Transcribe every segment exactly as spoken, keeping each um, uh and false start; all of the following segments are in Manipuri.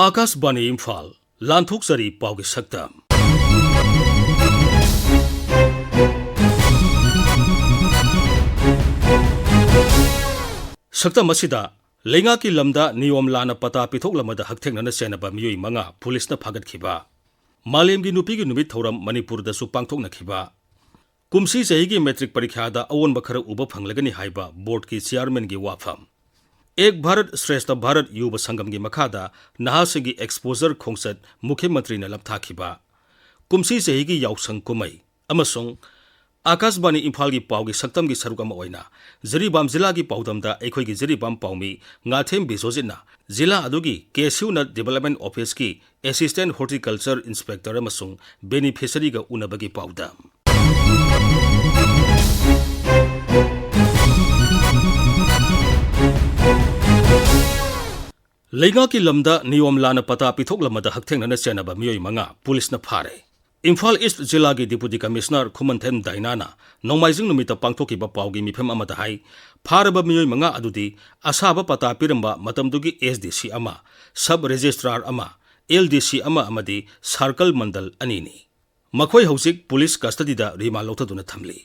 ꯑꯥꯀꯥꯁꯕꯥꯅꯤ ꯏꯝꯐꯥꯜ, ꯂꯥꯟꯊꯣꯛꯆꯔꯤ ꯄꯥꯎꯒꯤ ꯁꯛꯇꯝ꯫ ꯁꯛꯇꯝ ꯑꯁꯤꯗ ꯂꯩꯉꯥꯛꯀꯤ ꯂꯝꯗ ꯅꯤꯌꯣꯝ ꯂꯥꯟꯅ ꯄꯇꯥ ꯄꯤꯊꯣꯛꯂꯝꯕꯗ ꯍꯛꯊꯦꯡꯅꯅ ꯆꯦꯟꯅꯕ ꯃꯤꯑꯣꯏ ꯃꯉꯥ ꯄꯨꯂꯤꯁꯅ ꯐꯥꯒꯠꯈꯤꯕ꯫ ꯃꯥꯂꯦꯝꯒꯤ ꯅꯨꯄꯤꯒꯤ ꯅꯨꯃꯤꯠ ꯊꯧꯔꯝ ꯃꯅꯤꯄꯨꯔꯗꯁꯨ ꯄꯥꯡꯊꯣꯛꯅꯈꯤꯕ꯫ ꯀꯨꯝꯁꯤ ꯆꯍꯤꯒꯤ ꯃꯦꯇ꯭ꯔꯤꯛ ꯄꯔꯤꯈ꯭ꯌꯥꯗ ꯑꯑꯣꯟꯕ ꯈꯔ ꯎꯕ ꯐꯪꯂꯒꯅꯤ ꯍꯥꯏꯕ ꯕꯣꯔꯗꯀꯤ ꯆꯤꯌꯥꯔꯃꯦꯟꯒꯤ ꯋꯥꯐꯝ꯫ ꯑꯦꯛ ꯚꯥꯔꯠ ꯁ꯭ꯔꯦꯁꯊ ꯚꯥꯔꯠ ꯌꯨꯕ ꯁꯪꯒꯝꯒꯤ ꯃꯈꯥꯗ ꯅꯍꯥꯁꯤꯡꯒꯤ ꯑꯦꯛꯁꯄꯣꯖꯔ ꯈꯣꯡꯆꯠ ꯃꯨꯈ꯭ꯌ ꯃꯟꯇ꯭ꯔꯤꯅ ꯂꯝꯊꯥꯈꯤꯕ꯫ ꯀꯨꯝꯁꯤ ꯆꯍꯤꯒꯤ ꯌꯥꯎꯁꯪ ꯀꯨꯝꯍꯩ ꯑꯃꯁꯨꯡ ꯑꯥꯀꯥꯁꯕꯥꯅꯤ ꯏꯝꯐꯥꯜꯒꯤ ꯄꯥꯎꯒꯤ ꯁꯛꯇꯝꯒꯤ ꯁꯔꯨꯛ ꯑꯃ ꯑꯣꯏꯅ ꯖꯤꯔꯤꯕꯥꯝ ꯖꯤꯂꯥꯒꯤ ꯄꯥꯎꯗꯝꯗ ꯑꯩꯈꯣꯏꯒꯤ ꯖꯤꯔꯤꯕꯥꯝ ꯄꯥꯎꯃꯤ ꯉꯥꯊꯦꯝ ꯕꯤꯁ꯭ꯋꯖꯤꯠꯅ ꯖꯤꯂꯥ ꯑꯗꯨꯒꯤ ꯀꯦꯁ꯭ꯌꯨ ꯅꯠ ꯗꯤꯚꯦꯂꯞꯃꯦꯟ ꯑꯣꯐꯤꯁꯀꯤ ꯑꯦꯁꯤꯁ꯭ꯇꯦꯟꯠ ꯍꯣꯔꯇꯤꯀꯜꯆꯔ ꯏꯟꯁꯄꯦꯛꯇꯔ ꯑꯃꯁꯨꯡ ꯕꯦꯅꯤꯐꯤꯁꯔꯤꯒ ꯎꯅꯕꯒꯤ ꯄꯥꯎꯗꯝ꯫ ꯂꯩꯉꯥꯛꯀꯤ ꯂꯝꯗ ꯅꯤꯌꯣꯝ ꯂꯥꯟꯅ ꯄꯇꯥ ꯄꯤꯊꯣꯛꯂꯝꯕꯗ ꯍꯛꯊꯦꯡꯅꯅ ꯆꯦꯟꯅꯕ ꯃꯤꯑꯣꯏ ꯃꯉꯥ ꯄꯨꯂꯤꯁꯅ ꯐꯥꯔꯦ꯫ ꯏꯝꯐꯥꯜ ꯏꯁ꯭ꯠ ꯖꯤꯂꯥꯒꯤ ꯗꯤꯄꯨꯇꯤ ꯀꯃꯤꯁꯅꯔ ꯈꯨꯃꯟꯊꯦꯝ ꯗꯥꯏꯅꯥꯅ ꯅꯣꯡꯃꯥꯏꯖꯤꯡ ꯅꯨꯃꯤꯠꯇ ꯄꯥꯡꯊꯣꯛꯈꯤꯕ ꯄꯥꯎꯒꯤ ꯃꯤꯐꯝ ꯑꯃꯗ ꯍꯥꯏ, ꯐꯥꯔꯕ ꯃꯤꯑꯣꯏ ꯃꯉꯥ ꯑꯗꯨꯗꯤ ꯑꯁꯥꯕ ꯄꯇꯥ ꯄꯤꯔꯝꯕ ꯃꯇꯝꯗꯨꯒꯤ ꯑꯦꯁ ꯗꯤ ꯁꯤ ꯑꯃ, ꯁꯕ ꯔꯦꯖꯤꯁꯇ꯭ꯔꯥꯔ ꯑꯃ, ꯑꯦꯜ ꯗꯤ ꯁꯤ ꯑꯃ ꯑꯃꯗꯤ ꯁꯥꯔꯀꯜ ꯃꯟꯗꯜ ꯑꯅꯤꯅꯤ꯫ ꯃꯈꯣꯏ ꯍꯧꯖꯤꯛ ꯄꯨꯂꯤꯁ ꯀꯁꯇꯗꯤꯗ ꯔꯤꯃꯥꯟ ꯂꯧꯊꯗꯨꯅ ꯊꯝꯂꯤ꯫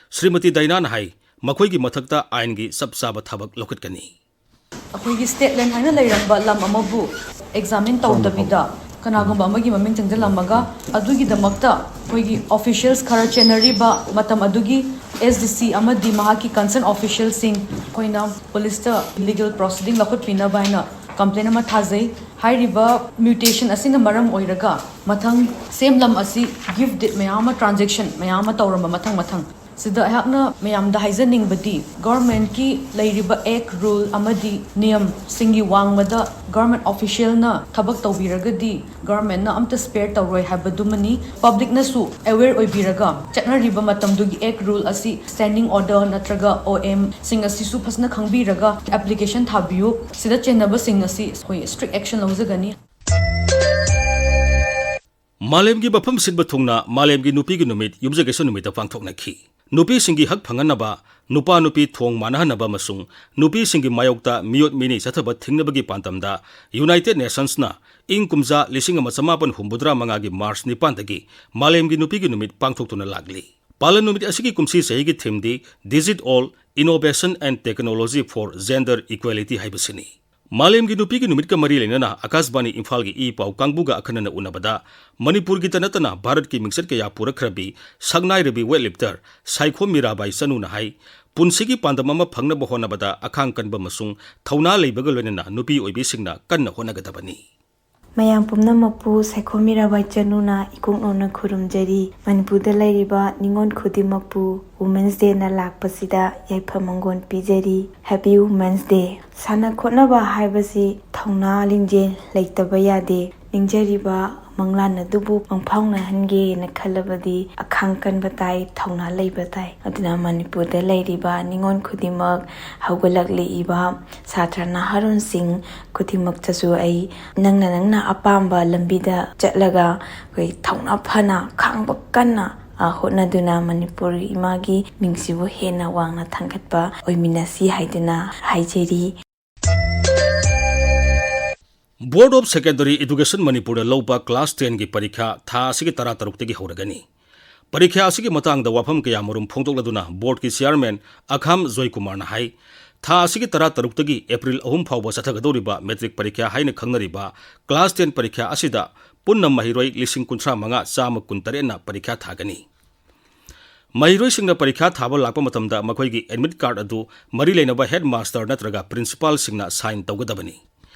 ꯁ꯭ꯔꯤꯃꯇꯤ ꯗꯥꯏꯅꯥꯅ ꯍꯥꯏ, ꯃꯈꯣꯏꯒꯤ ꯃꯊꯛꯇ ꯑꯥꯏꯟꯒꯤ ꯆꯞ ꯆꯥꯕ ꯊꯕꯛ ꯂꯧꯈꯠꯀꯅꯤ꯫ ꯑꯩꯈꯣꯏꯒꯤ ꯁ꯭ꯇꯦꯠ ꯂꯦꯟ ꯍꯥꯏꯅ ꯂꯩꯔꯝꯕ ꯂꯝ ꯑꯃꯕꯨ ꯑꯦꯛꯖꯥꯃꯤꯟ ꯇꯧꯗꯕꯤꯗ ꯀꯅꯥꯒꯨꯝꯕ ꯑꯃꯒꯤ ꯃꯃꯤꯡ ꯆꯪꯁꯤꯜꯂꯝꯃꯒ, ꯑꯗꯨꯒꯤꯗꯃꯛꯇ ꯑꯩꯈꯣꯏꯒꯤ ꯑꯣꯐꯤꯁꯤꯌꯦꯜꯁ ꯈꯔ ꯆꯦꯟꯅꯔꯤꯕ ꯃꯇꯝ ꯑꯗꯨꯒꯤ ꯑꯦꯁ ꯗꯤ ꯁꯤ ꯑꯃꯗꯤ ꯃꯍꯥꯛꯀꯤ ꯀꯟꯁꯔꯟ ꯑꯣꯐꯤꯁꯤꯌꯦꯜꯁꯤꯡ ꯑꯩꯈꯣꯏꯅ ꯄꯨꯂꯤꯁꯇ ꯂꯤꯒꯦꯜ ꯄ꯭ꯔꯣꯁꯤꯗꯤꯡ ꯂꯧꯈꯠꯄꯤꯅꯕ ꯍꯥꯏꯅ ꯀꯝꯄ꯭ꯂꯦꯟ ꯑꯃ ꯊꯥꯖꯩ꯫ ꯍꯥꯏꯔꯤꯕ ꯃ꯭ꯌꯨꯇꯦꯁꯟ ꯑꯁꯤꯅ ꯃꯔꯝ ꯑꯣꯏꯔꯒ ꯃꯊꯪ ꯁꯦꯝ ꯂꯝ ꯑꯁꯤ ꯒꯤꯐ ꯗꯤꯗ ꯃꯌꯥꯝ ꯑꯃ, ꯇ꯭ꯔꯥꯟꯖꯦꯛꯁꯟ ꯃꯌꯥꯝ ꯑꯃ ꯇꯧꯔꯝꯕ ꯃꯊꯪ ꯃꯊꯪ꯫ ꯁꯤꯗ ꯑꯩꯍꯥꯛꯅ ꯃꯌꯥꯝꯗ ꯍꯥꯏꯖꯅꯤꯡꯕꯗꯤ, ꯒꯣꯔꯃꯦꯟꯠꯀꯤ ꯂꯩꯔꯤꯕ ꯑꯦꯛ, ꯔꯨꯜ ꯑꯃꯗꯤ ꯅꯤꯌꯝꯁꯤꯡꯒꯤ ꯋꯥꯡꯃꯗ ꯒꯣꯔꯃꯦꯟꯠ ꯑꯣꯐꯤꯁꯤꯌꯦꯜꯅ ꯊꯕꯛ ꯇꯧꯕꯤꯔꯒꯗꯤ ꯒꯣꯔꯃꯦꯟꯠꯅ ꯑꯝꯇ ꯁ꯭ꯄꯦꯌꯔ ꯇꯧꯔꯣꯏ ꯍꯥꯏꯕꯗꯨꯃꯅꯤ꯫ ꯄꯕ꯭ꯂꯤꯛꯅꯁꯨ ꯑꯦꯋꯦꯌꯔ ꯑꯣꯏꯕꯤꯔꯒ ꯆꯠꯅꯔꯤꯕ ꯃꯇꯝꯗꯨꯒꯤ ꯑꯦꯛ, ꯔꯨꯜ ꯑꯁꯤ ꯁ꯭ꯇꯦꯟꯗꯤꯡ ꯑꯣꯔꯗꯔ ꯅꯠꯇ꯭ꯔꯒ ꯑꯣ ꯑꯦꯝꯁꯤꯡ ꯑꯁꯤꯁꯨ ꯐꯖꯅ ꯈꯪꯕꯤꯔꯒ ꯑꯦꯄ꯭ꯂꯤꯀꯦꯁꯟ ꯊꯥꯕꯤꯌꯨ꯫ ꯁꯤꯗ ꯆꯦꯟꯅꯕꯁꯤꯡ ꯑꯁꯤ ꯑꯩꯈꯣꯏ ꯁ꯭ꯇ꯭ꯔꯤꯛ ꯑꯦꯛꯁꯟ ꯂꯧꯖꯒꯅꯤ꯫ ꯃꯥꯂꯦꯝꯒꯤ ꯃꯐꯝ ꯁꯤꯟꯕ ꯊꯨꯡꯅ ꯃꯥꯂꯦꯝꯒꯤ ꯅꯨꯄꯤꯒꯤ ꯅꯨꯃꯤꯠ ꯌꯨꯝꯖꯀꯩꯁ ꯅꯨꯃꯤꯠꯇ ꯄꯥꯡꯊꯣꯛꯅꯈꯤ꯫ ꯅꯨꯄꯤꯁꯤꯡꯒꯤ ꯍꯛ ꯐꯪꯍꯟꯅꯕ, ꯅꯨꯄꯥ ꯅꯨꯄꯤ ꯊꯣꯡ ꯃꯥꯟꯅꯍꯟꯅꯕ ꯑꯃꯁꯨꯡ ꯅꯨꯄꯤꯁꯤꯡꯒꯤ ꯃꯥꯌꯣꯛꯇ ꯃꯤꯑꯣꯠ ꯃꯤꯅꯩ ꯆꯠꯊꯕ ꯊꯤꯡꯅꯕꯒꯤ ꯄꯥꯟꯗꯝꯗ United Nationsꯅ ꯏꯪ ꯀꯨꯝꯖꯥ ꯂꯤꯁꯤꯡ ꯑꯃ ꯆꯃꯥꯄꯟ ꯍꯨꯝꯐꯨꯇꯔꯥ ꯃꯉꯥꯒꯤ March ꯅꯤꯄꯥꯟꯗꯒꯤ ꯃꯥꯂꯦꯝꯒꯤ ꯅꯨꯄꯤꯒꯤ ꯅꯨꯃꯤꯠ ꯄꯥꯡꯊꯣꯛꯇꯨꯅ ꯂꯥꯛꯂꯤ꯫ ꯄꯥꯂꯟ ꯅꯨꯃꯤꯠ ꯑꯁꯤꯒꯤ ꯀꯨꯝꯁꯤ ꯆꯍꯤꯒꯤ themeꯗꯤ Digit All Innovation and Technology for Gender Equality ꯍꯥꯏꯕꯁꯤꯅꯤ꯫ ꯃꯥꯂꯦꯝꯒꯤ ꯅꯨꯄꯤꯒꯤ ꯅꯨꯃꯤꯠꯀ ꯃꯔꯤ ꯂꯩꯅꯅ ꯑꯥꯀꯥꯁꯕꯥꯅꯤ ꯏꯝꯐꯥꯜꯒꯤ ꯏ ꯄꯥꯎ ꯀꯥꯡꯕꯨꯒ ꯑꯈꯟꯅꯅ ꯎꯅꯕꯗ ꯃꯅꯤꯄꯨꯔꯒꯤꯇ ꯅꯠꯇꯅ ꯚꯥꯔꯠꯀꯤ ꯃꯤꯡꯆꯠ ꯀꯌꯥ ꯄꯨꯔꯛꯈ꯭ꯔꯕꯤ ꯁꯛꯅꯥꯏꯔꯕꯤ weightlifter ꯁꯥꯏꯈꯣꯝ ꯃꯤꯔꯥꯕꯥꯏ ꯆꯅꯨꯅ ꯍꯥꯏ, ꯄꯨꯟꯁꯤꯒꯤ ꯄꯥꯟꯗꯝ ꯑꯃ ꯐꯪꯅꯕ ꯍꯣꯠꯅꯕꯗ ꯑꯈꯥꯡ ꯀꯟꯕ ꯑꯃꯁꯨꯡ ꯊꯧꯅꯥ ꯂꯩꯕꯒ ꯂꯣꯏꯅꯅ ꯅꯨꯄꯤ ꯑꯣꯏꯕꯤꯁꯤꯡꯅ ꯀꯟꯅ ꯍꯣꯠꯅꯒꯗꯕꯅꯤ꯫ ꯃꯌꯥꯝ ꯄꯨꯝꯅꯃꯛꯄꯨ ꯁꯥꯏꯈꯣꯝ ꯃꯤꯔꯥꯕꯥꯏ ꯆꯅꯨꯅ ꯏꯀꯣꯛ ꯅꯧꯅ ꯈꯨꯔꯨꯝꯖꯔꯤ꯫ ꯃꯅꯤꯄꯨꯔꯗ ꯂꯩꯔꯤꯕ ꯅꯤꯉꯣꯜ ꯈꯨꯗꯤꯡꯃꯛꯄꯨ Women's Dayꯅ ꯂꯥꯛꯄꯁꯤꯗ ꯌꯥꯏꯐ ꯃꯪꯒꯣꯜ ꯄꯤꯖꯔꯤ꯫ Happy Women's Day꯫ ꯁꯥꯟꯅ ꯈꯣꯠꯅꯕ ꯍꯥꯏꯕꯁꯤ ꯊꯧꯅꯥ ꯂꯤꯡꯖꯦꯜ ꯂꯩꯇꯕ ꯌꯥꯗꯦ꯫ ꯅꯤꯡꯖꯔꯤꯕ ꯃꯪꯂꯥꯟ ꯑꯗꯨꯕꯨ ꯃꯪꯐꯥꯎꯅꯍꯟꯒꯦꯅ ꯈꯜꯂꯕꯗꯤ ꯑꯈꯥꯡ ꯀꯟꯕ ꯇꯥꯏ, ꯊꯧꯅꯥ ꯂꯩꯕ ꯇꯥꯏ꯫ ꯑꯗꯨꯅ ꯃꯅꯤꯄꯨꯔꯗ ꯂꯩꯔꯤꯕ ꯅꯤꯉꯣꯜ ꯈꯨꯗꯤꯡꯃꯛ, ꯍꯧꯒꯠꯂꯛꯂꯤꯕ ꯁꯥꯇ꯭ꯔ ꯅꯍꯥꯔꯣꯟꯁꯤꯡ ꯈꯨꯗꯤꯡꯃꯛꯇꯁꯨ ꯑꯩ ꯅꯪꯅ ꯅꯪꯅ ꯑꯄꯥꯝꯕ ꯂꯝꯕꯤꯗ ꯆꯠꯂꯒ ꯑꯩꯈꯣꯏ ꯊꯧꯅꯥ ꯐꯅ, ꯈꯥꯡꯕ ꯀꯟꯅ, ꯑ, ꯍꯣꯠꯅꯗꯨꯅ ꯃꯅꯤꯄꯨꯔ ꯏꯃꯥꯒꯤ ꯃꯤꯡꯁꯤꯕꯨ ꯍꯦꯟꯅ ꯋꯥꯡꯅ ꯊꯥꯡꯒꯠꯄ ꯑꯣꯏꯃꯤꯟꯅꯁꯤ ꯍꯥꯏꯗꯨꯅ ꯍꯥꯏꯖꯔꯤ꯫ Board of Secondary Education ꯃꯅꯤꯄꯨꯔꯗ ꯂꯧꯕ class tenꯒꯤ ꯄꯔꯤꯈꯥ ꯊꯥ ꯑꯁꯤꯒꯤ ꯇꯔꯥꯇꯔꯨꯛꯇꯒꯤ ꯍꯧꯔꯒꯅꯤ꯫ ꯄꯔꯤꯈꯥ ꯑꯁꯤꯒꯤ ꯃꯇꯥꯡꯗ ꯋꯥꯐꯝ ꯀꯌꯥꯃꯔꯨꯝ ꯐꯣꯡꯗꯣꯛꯂꯗꯨꯅ boardꯀꯤ chairman ꯑꯈꯥꯝ ꯖꯣꯏꯀꯨꯃꯥꯔꯅ ꯍꯥꯏ, ꯊꯥ ꯑꯁꯤꯒꯤ ꯇꯔꯥꯇꯔꯨꯛꯇꯒꯤ April ꯑꯍꯨꯝ ꯐꯥꯎꯕ ꯆꯠꯊꯒꯗꯧꯔꯤꯕ matric ꯄꯔꯤꯈꯥ ꯍꯥꯏꯅ ꯈꯪꯅꯔꯤꯕ class ten ꯄꯔꯤꯈꯥ ꯑꯁꯤꯗ ꯄꯨꯟꯅ ꯃꯍꯩꯔꯣꯏ ꯂꯤꯁꯤꯡ ꯀꯨꯟꯊ꯭ꯔꯥ ꯃꯉꯥ ꯆꯥꯝꯃ ꯀꯨꯟꯇꯔꯦꯠꯅ ꯄꯔꯤꯈꯥ ꯊꯥꯒꯅꯤ꯫ ꯃꯍꯩꯔꯣꯏꯁꯤꯡꯅ ꯄꯔꯤꯈꯥ ꯊꯥꯕ ꯂꯥꯛꯄ ꯃꯇꯝꯗ ꯃꯈꯣꯏꯒꯤ admit card ꯑꯗꯨ ꯃꯔꯤ ꯂꯩꯅꯕ headmaster ꯅꯠꯇ꯭ꯔꯒ principalꯁꯤꯡꯅ sign ꯇꯧꯒꯗꯕꯅꯤ꯫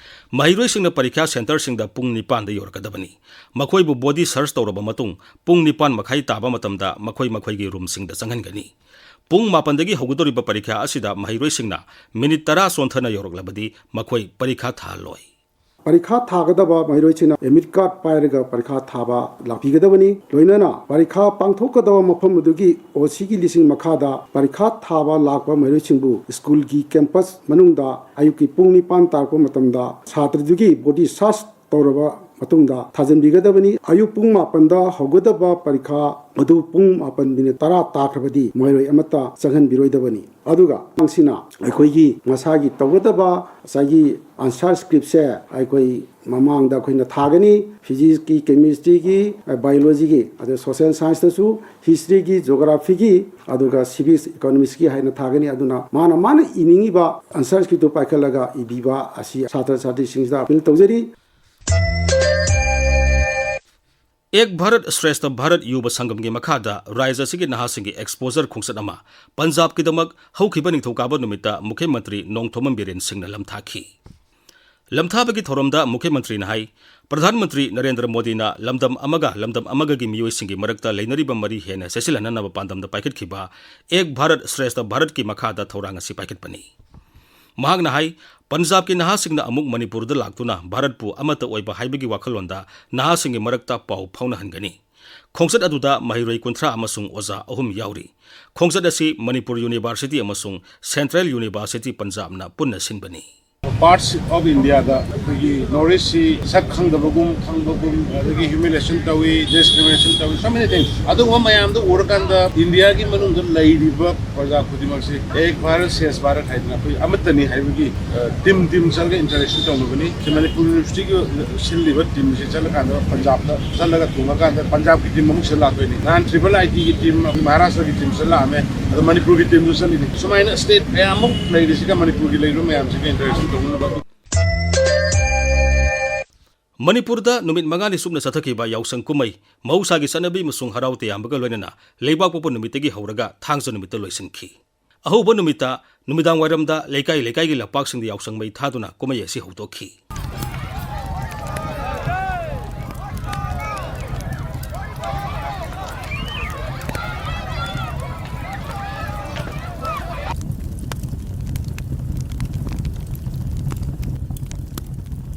ꯃꯍꯩꯔꯣꯏꯁꯤꯡꯅ ꯄꯔꯤꯈꯥ centreꯁꯤꯡꯗ ꯄꯨꯡ ꯅꯤꯄꯥꯟꯗ ꯌꯧꯔꯛꯀꯗꯕꯅꯤ꯫ ꯃꯈꯣꯏꯕꯨ body search ꯇꯧꯔꯕ ꯃꯇꯨꯡ ꯄꯨꯡ ꯅꯤꯄꯥꯟ ꯃꯈꯥꯏ ꯇꯥꯕ ꯃꯇꯝꯗ ꯃꯈꯣꯏ ꯃꯈꯣꯏꯒꯤ roomꯁꯤꯡꯗ ꯆꯪꯍꯟꯒꯅꯤ꯫ ꯄꯨꯡ ꯃꯥꯄꯟꯗꯒꯤ ꯍꯧꯒꯗꯧꯔꯤꯕ ꯄꯔꯤꯈꯥ ꯑꯁꯤꯗ ꯃꯍꯩꯔꯣꯏꯁꯤꯡꯅ minute ꯇꯔꯥ ꯆꯣꯟꯊꯅ ꯌꯧꯔꯛꯂꯕꯗꯤ ꯃꯈꯣꯏ ꯄꯔꯤꯈꯥ ꯊꯥꯍꯜꯂꯣꯏ꯫ ꯄꯔꯤꯈꯥ ꯊꯥꯒꯗꯕ ꯃꯍꯩꯔꯣꯏꯁꯤꯡꯅ admit card ꯄꯥꯏꯔꯒ ꯄꯔꯤꯈꯥ ꯊꯥꯕ ꯂꯥꯛꯄꯤꯒꯗꯕꯅꯤ꯫ ꯂꯣꯏꯅꯅ ꯄꯔꯤꯈꯥ ꯄꯥꯡꯊꯣꯛꯀꯗꯕ ꯃꯐꯝ ꯑꯗꯨꯒꯤ OCꯒꯤ ꯂꯤꯁꯤꯡ ꯃꯈꯥꯗ ꯄꯔꯤꯈꯥ ꯊꯥꯕ ꯂꯥꯛꯄ ꯃꯍꯩꯔꯣꯏꯁꯤꯡꯕꯨ ꯁ꯭ꯀꯨꯜꯒꯤ campus ꯃꯅꯨꯡꯗ ꯑꯌꯨꯛꯀꯤ ꯄꯨꯡ ꯅꯤꯄꯥꯟ ꯇꯥꯔꯛꯄ ꯃꯇꯝꯗ ꯁꯥꯇ꯭ꯔꯗꯨꯒꯤ body search ꯇꯧꯔꯕ ꯃꯇꯨꯡꯗ ꯊꯥꯖꯤꯟꯕꯤꯒꯗꯕꯅꯤ꯫ ꯑꯌꯨꯛ ꯄꯨꯡ ꯃꯥꯄꯟꯗ ꯍꯧꯒꯗꯕ ꯄꯔꯤꯈꯥ ꯑꯗꯨ ꯄꯨꯡ ꯃꯥꯄꯟ ꯃꯤꯅꯤꯠ ꯇꯔꯥ ꯇꯥꯈ꯭ꯔꯕꯗꯤ ꯃꯍꯩꯔꯣꯏ ꯑꯃꯠꯇ ꯆꯪꯍꯟꯕꯤꯔꯣꯏꯗꯕꯅꯤ꯫ ꯑꯗꯨꯒ ꯑꯉꯥꯡꯁꯤꯅ ꯑꯩꯈꯣꯏꯒꯤ ꯃꯁꯥꯒꯤ ꯇꯧꯒꯗꯕ ꯉꯁꯥꯏꯒꯤ answer scriptꯁꯦ ꯑꯩꯈꯣꯏ ꯃꯃꯥꯡꯗ ꯑꯩꯈꯣꯏꯅ ꯊꯥꯒꯅꯤ꯫ Physicsꯀꯤ, Chemistryꯒꯤ, Biologyꯒꯤ, ꯑꯗ Social Scienceꯇꯁꯨ Historyꯒꯤ, Geographyꯒꯤ, ꯑꯗꯨꯒ Civics, Economicsꯀꯤ ꯍꯥꯏꯅ ꯊꯥꯒꯅꯤ꯫ ꯑꯗꯨꯅ ꯃꯥꯅ ꯃꯥꯅ ꯏꯅꯤꯡꯉꯤꯕ answer scriptꯇꯨ ꯄꯥꯏꯈꯠꯂꯒ ꯏꯕꯤꯕ ꯑꯁꯤ ꯁꯥꯇ꯭ꯔ ꯁꯥꯇ꯭ꯔꯤꯁꯤꯡꯁꯤꯗ appeal ꯇꯧꯖꯔꯤ꯫ ꯑꯦꯛ ꯚꯥꯔꯠ ꯁ꯭ꯔꯦꯁꯊ ꯚꯥꯔꯠ ꯌꯨꯕ ꯁꯪꯒꯝꯒꯤ ꯃꯈꯥꯗ ꯔꯥꯖ꯭ꯌ ꯑꯁꯤꯒꯤ ꯅꯍꯥꯁꯤꯡꯒꯤ exposure ꯈꯣꯡꯆꯠ ꯑꯃ ꯄꯟꯖꯥꯕꯀꯤꯗꯃꯛ ꯍꯧꯈꯤꯕ ꯅꯤꯡꯊꯧꯀꯥꯕ ꯅꯨꯃꯤꯠꯇ ꯃꯨꯈ꯭ꯌ ꯃꯟꯇ꯭ꯔꯤ ꯅꯣꯡꯊꯣꯝꯕꯝ ꯕꯤꯔꯦꯟ ꯁꯤꯡꯅ ꯂꯝꯊꯥꯈꯤ꯫ ꯂꯝꯊꯥꯕꯒꯤ ꯊꯧꯔꯝꯗ ꯃꯨꯈ꯭ꯌ ꯃꯟꯇ꯭ꯔꯤꯅ ꯍꯥꯏ, ꯄ꯭ꯔꯙꯥꯟ ꯃꯟꯇ꯭ꯔꯤ ꯅꯔꯦꯟꯗ꯭ꯔ ꯃꯣꯗꯤꯅ ꯂꯝꯗꯝ ꯑꯃꯒ ꯂꯝꯗꯝ ꯑꯃꯒꯒꯤ ꯃꯤꯑꯣꯏꯁꯤꯡꯒꯤ ꯃꯔꯛꯇ ꯂꯩꯅꯔꯤꯕ ꯃꯔꯤ ꯍꯦꯟꯅ ꯆꯦꯠꯁꯤꯜꯍꯟꯅꯅꯕ ꯄꯥꯟꯗꯝꯗ ꯄꯥꯏꯈꯠꯈꯤꯕ ꯑꯦꯛ ꯚꯥꯔꯠ ꯁ꯭ꯔꯦꯁꯊ ꯚꯥꯔꯠꯀꯤ ꯃꯈꯥꯗ ꯊꯧꯔꯥꯡ ꯑꯁꯤ ꯄꯥꯏꯈꯠꯄꯅꯤ꯫ ꯃꯍꯥꯛꯅ ꯍꯥꯏ, ꯄꯟꯖꯥꯕꯀꯤ ꯅꯍꯥꯁꯤꯡꯅ ꯑꯃꯨꯛ ꯃꯅꯤꯄꯨꯔꯗ ꯂꯥꯛꯇꯨꯅ ꯚꯥꯔꯠꯄꯨ ꯑꯃꯠꯇ ꯑꯣꯏꯕ ꯍꯥꯏꯕꯒꯤ ꯋꯥꯈꯜꯂꯣꯟꯗ ꯅꯍꯥꯁꯤꯡꯒꯤ ꯃꯔꯛꯇ ꯄꯥꯎ ꯐꯥꯎꯅꯍꯟꯒꯅꯤ꯫ ꯈꯣꯡꯆꯠ ꯑꯗꯨꯗ ꯃꯍꯩꯔꯣꯏ ꯀꯨꯟꯊ꯭ꯔꯥ ꯑꯃꯁꯨꯡ ꯑꯣꯖꯥ ꯑꯍꯨꯝ ꯌꯥꯎꯔꯤ꯫ ꯈꯣꯡꯆꯠ ꯑꯁꯤ ꯃꯅꯤꯄꯨꯔ ꯌꯨꯅꯤꯚꯔꯁꯤꯇꯤ ꯑꯃꯁꯨꯡ ꯁꯦꯟꯇ꯭ꯔꯦꯜ ꯌꯨꯅꯤꯚꯔꯁꯤꯇꯤ ꯄꯟꯖꯥꯕꯅ ꯄꯨꯟꯅ ꯁꯤꯟꯕꯅꯤ꯫ Parts of Indiaꯗ ꯑꯩꯈꯣꯏꯒꯤ North Eastꯁꯤ ꯁꯛ ꯈꯪꯗꯕꯒꯨꯝ ꯈꯪꯕꯒꯨꯝ, ꯑꯗꯒꯤ humiliation ꯇꯧꯏ, discrimination ꯇꯧꯏ, so many things꯫ ꯑꯗꯨꯒꯨꯝꯕ ꯃꯌꯥꯝꯗꯣ ꯎꯔꯀꯥꯟꯗ ꯏꯟꯗꯤꯌꯥꯒꯤ ꯃꯅꯨꯡꯗ ꯂꯩꯔꯤꯕ ꯄ꯭ꯔꯖꯥ ꯈꯨꯗꯤꯡꯃꯛꯁꯤ ꯑꯦꯛ ꯚꯥꯔꯠ ꯁ꯭ꯔꯦꯁꯊ ꯚꯥꯔꯠ ꯍꯥꯏꯗꯅ ꯑꯩꯈꯣꯏ ꯑꯃꯠꯇꯅꯤ ꯍꯥꯏꯕꯒꯤ, ꯑ, team team ꯆꯠꯂꯒ interaction ꯇꯧꯅꯕꯅꯤ꯫ ꯁꯤ ꯃꯅꯤꯄꯨꯔ ꯌꯨꯅꯤꯚꯔꯁꯤꯇꯤꯒꯤ ꯁꯤꯜꯂꯤꯕ teamꯁꯤ ꯆꯠꯂꯀꯥꯟꯗ ꯄꯟꯖꯥꯕꯇ ꯆꯠꯂꯒ ꯊꯨꯡꯉꯀꯥꯟꯗ ꯄꯟꯖꯥꯕꯀꯤ team ꯑꯃꯨꯛ ꯁꯤꯜ ꯂꯥꯛꯇꯣꯏꯅꯤ꯫ ꯅꯍꯥꯟ triple ITꯒꯤ team ꯃꯍꯥꯔꯥꯁꯇ꯭ꯔꯒꯤ teamꯁꯨ ꯂꯥꯛꯑꯝꯃꯦ, ꯑꯗꯣ ꯃꯅꯤꯄꯨꯔꯒꯤ teamꯁꯨ ꯆꯠꯂꯤꯅꯤ꯫ ꯁꯨꯃꯥꯏꯅ state ꯃꯌꯥꯝ ꯑꯃ ꯂꯩꯔꯤꯁꯤꯒ ꯃꯅꯤꯄꯨꯔꯒꯤ ꯂꯩꯔꯤꯕ ꯃꯌꯥꯝꯁꯤꯒ interaction ꯇꯧꯅꯅꯕ꯫ ꯃꯅꯤꯄꯨꯔꯗ ꯅꯨꯃꯤꯠ ꯃꯉꯥꯅꯤ ꯆꯨꯞꯅ ꯆꯠꯊꯈꯤꯕ ꯌꯥꯎꯁꯪ ꯀꯨꯝꯍꯩ ꯃꯍꯧꯁꯥꯒꯤ ꯆꯠꯅꯕꯤ ꯑꯃꯁꯨꯡ ꯍꯔꯥꯎ ꯇꯌꯥꯝꯕꯒ ꯂꯣꯏꯅꯅ ꯂꯩꯕꯥꯛꯄꯣꯛꯄ ꯅꯨꯃꯤꯠꯇꯒꯤ ꯍꯧꯔꯒ ꯊꯥꯡꯖ ꯅꯨꯃꯤꯠꯇ ꯂꯣꯏꯁꯤꯟꯈꯤ꯫ ꯑꯍꯧꯕ ꯅꯨꯃꯤꯠꯇ ꯅꯨꯃꯤꯗꯥꯡ ꯋꯥꯏꯔꯝꯗ ꯂꯩꯀꯥꯏ ꯂꯩꯀꯥꯏꯒꯤ ꯂꯝꯄꯥꯛꯁꯤꯡꯗ ꯌꯥꯎꯁꯪ ꯃꯩ ꯊꯥꯗꯨꯅ ꯀꯨꯝꯍꯩ ꯑꯁꯤ ꯍꯧꯗꯣꯛꯈꯤ꯫